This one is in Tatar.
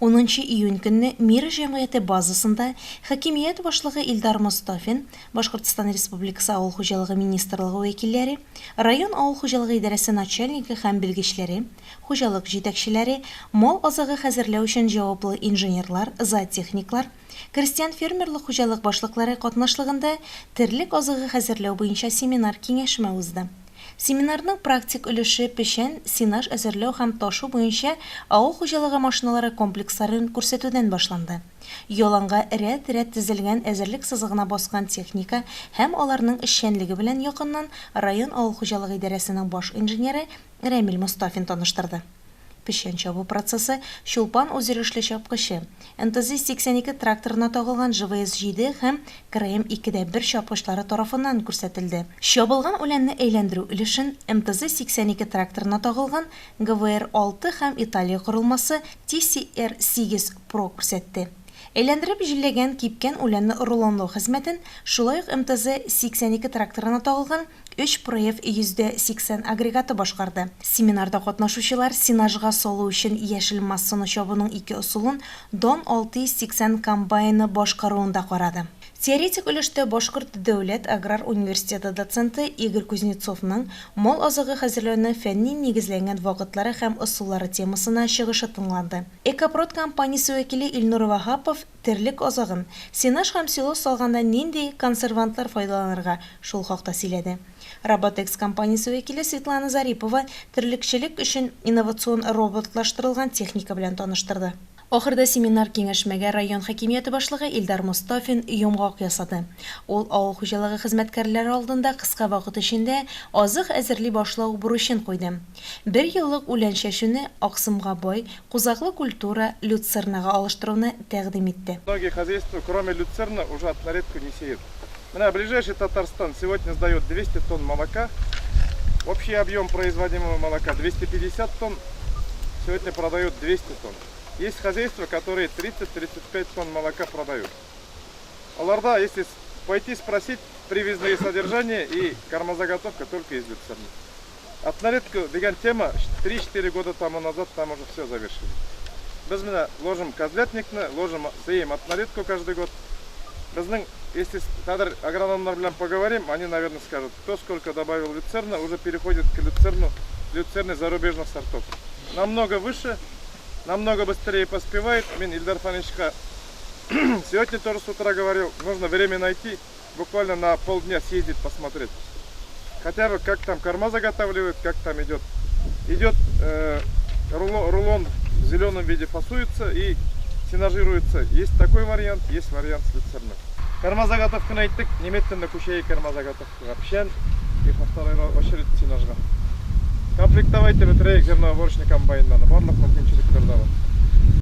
Унынчы июнь көнне Мира җәмгыяте базасында хакимият башлыгы Илдар Мостафин, Башкортстан Республикасы Авыл хуҗалыгы министрлыгы вәкилләре, район авыл хуҗалыгы идарәсе начальнигы һәм белгечләре, хуҗалык җитәкчеләре, мал азыгы хәзерләү өчен җаваплы инженерлар, зоотехниклар, крестьян-фермерлык хуҗалык башлыклары катнашлыгында терлек азыгы хәзерләү буенча семинар-киңәшмә узды. Семинарның практик өлеше печән, сенаж әзерләү һәм ташу буенча авыл хуҗалыгы машиналары комплексларын күрсәтүдән башланды. Яланга рәт-рәт тезелгән әзерлек сызыгына баскан техника һәм аларның эшчәнлеге белән якыннан район авыл хуҗалыгы идарәсенең баш инженеры Рәмил Мостафин таныштырды. Печән чабу процессы Чулпан үзйөрешле чапкычы, МТЗ-82 тракторына тагылган ЖВС-7 һәм КРМ 2 дә 1 чапкычлары тарафыннан күрсәтелде. Чабылган үләнне әйләндерү өлешен МТЗ-82 тракторына тагылган ГВР-6 һәм Италия корылмасы TCR-8 Pro күрсәтте. Әйләндереп җилләгән кипкән үләнне рулонлау хезмәтен шулай ук МТЗ-82 тракторына тагылган Өч проев 80% агрегаты башкарды. Семинарда катнашучылар сенажга салу өчен яшел массаны чабуның ике ысулын Дон 680 комбайны башкаруын да карады. Теоретик өлештә Башкорт дәүләт аграр университеты доценты Игорь Кузнецовның Мал азыгы хәзерләүнең фәнни нигезләнгән вакытлары һәм ысуллары темасына чыгышы тыңланды. Экопрод компаниясе вәкиле Илнур Ваһапов Терлек азыгын, сенаж һәм силос салганда нинди консервантлар файдаланырга, шул хакта сөйләде. Роботекс компаниясе вәкиле Светлана Зарипова терлекчелек өчен инновацион роботлаштырылган техника белән таныштырды. Ахырда семинар-киңәшмәгә район хакимияте башлыгы Илдар Мостафин йомгак ясады. Ул авыл хуҗалыгы хезмәткәрләре алдында кыска вакыт эчендә азык әзерли башлау бурычын куйды. Бер еллык үлән чәчүне аксымга бай кузаклы культура, люцернага алыштыруны тәкъдим итте. Многие хозяйства, кроме люцерны, уже однолетку не сеют. Менә ближайший Татарстан сегодня сдает 200 тонн молока. Общий объем производимого молока 250 тонн, сегодня продают 200 тонн. Есть хозяйства, которые 30-35 тонн молока продают. Аларда, если пойти спросить, привязные содержания и кормозаготовка только из люцерны. Однолетка дигән тема 3-4 года тому назад там уже все завершили. Без менә ложим козлятникны, ложим, сеем однолетку каждый год. Безнең, если хәзер агрономнар белән поговорим, они, наверное, скажут, кто сколько добавил люцерна, уже переходит к люцерну, люцерны зарубежных сортов. Намного выше, намного быстрее поспевает. Мин Ильдар Фаничка сегодня тоже с утра говорил, нужно время найти, буквально на полдня съездить посмотреть. Хотя бы как там корма заготавливают, как там идет. Идет рулон в зеленом виде фасуется и сенажируется. Есть такой вариант, есть вариант с люцерном. Кормозаготовканы әйттек, немедленно күчәйек кормозаготовкага. Печән и во второй очередь сенажга. Комплектовать итеп бетерәйек зерноуборочный комбайннарны. Барлык мөмкинчелекләр дә бар.